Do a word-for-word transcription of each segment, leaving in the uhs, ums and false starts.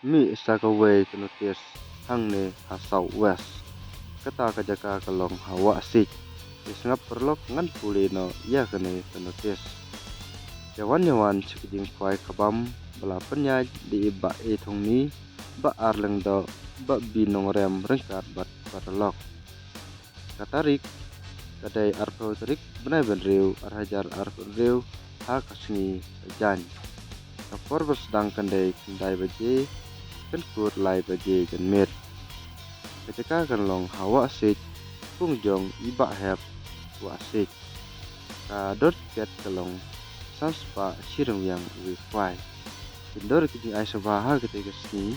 Mih sa kawei ka notice hangne ha South West. Kata ka jaka ka long ha Wahsik. Te sngap paralok ngan pule noh ïa kane ka notice. Ïa wan ïa wan sha ka jingkhwai kabam ba la pynïaid da i Bah A Thongni, Bah R Lyngdoh, Bah B Nongrem ryngkat bad paralok. Ka tarik ka dei arphew tarik bnai bynriew ar hajar arphew hynriew ha ka sngi ka jaiñ. Ka por ba sdang kan dei khyndai baje, kan kut lai baje janmiet. Ka jaka kan long ha Wahsik, pung jong i Bah Hep Wahsik. Ka dor tiket ka long san spah shi ryngwiang uwei khwai. Kin dor ki jingai sngewbha ha katei ka sngi,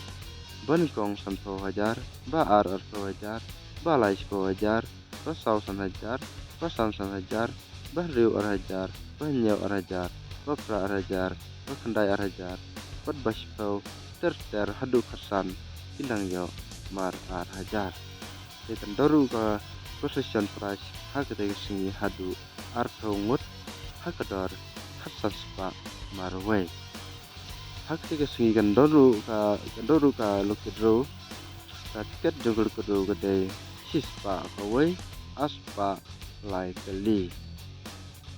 ba nyngkong sanphew hajar, ba ar arphew hajar, ba lai shiphew hajar, ba saw san hajar, ba san san hajar, ba hynriew ar hajar, ba hynñiew ar hajar, ba phra ar hajar, ba khyndai ar hajar, bad ba shiphew ter ter haduh khatsan, kin dang ïoh mar ar hajar. Te kan dor ruh ka consolation prize ha katei ka sngi haduh arphew ngut ha ka dor khatsan spah marwei. Ha katei ka sngi kan dor ruh ka, kan dor ruh ka lucky draw. Ka tiket jong ka lucky draw ka dei shi spah kawei, ar spah lai tylli.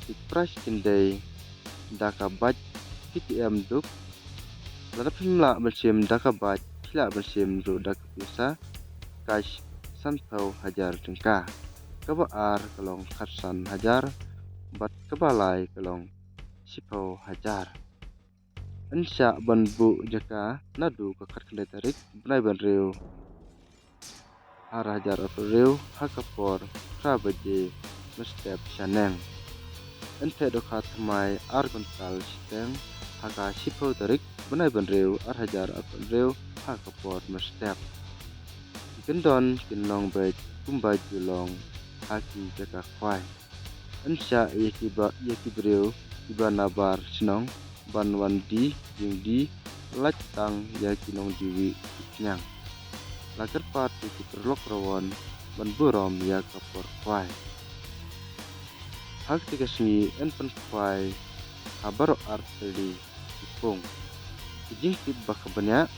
Ki prize kin dei da ka bike K T M Duke. Lada phim lah ban shim da ka bike, phi lah ban shim ruh da ka pisa cash sanphew hajar tyngka. Kaba ar ka long khatsan hajar, bad kaba lai ka long shiphew hajar. Yn shah ban buh jaka naduh ka khatkhyndai tarik bnai bynriew ar hajar arphew hynriew ha ka por phra baje mynstep shaneng. Yn theh dohkha thymmai ar kyntal shiteng ha ka shiphew tarik bnai bynriew ar hajar arphew hynriew ha ka por mynstep. Ki kyndon kin long beit kumba ju long ha ki jaka khwai. Yn shah ïa ki ba, ïa ki briew kiba nabar shnong ban wan die jingdie, lait tang ïa ki nongdie wieh ki tñiang. La kyrpad ïa ki paralok rawon ban burom ïa ka por khwai. Ha katei ka sngi yn pynkhwai ha baroh artylli ki pung. Ki jingtip ba ka bniah,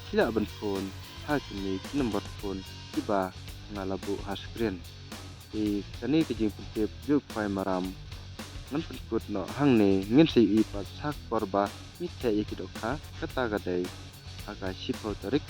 phi lah ban phone ha kine ki nombor phone kiba nga la buh ha screen. Te kane ka jingpyntip jong u khwai maram ngan pynkut noh hangne, ngin sa ïohi pat ha ka por ba ngi theh ïa ki dohkha, kata ka dei ha ka shiphew tarik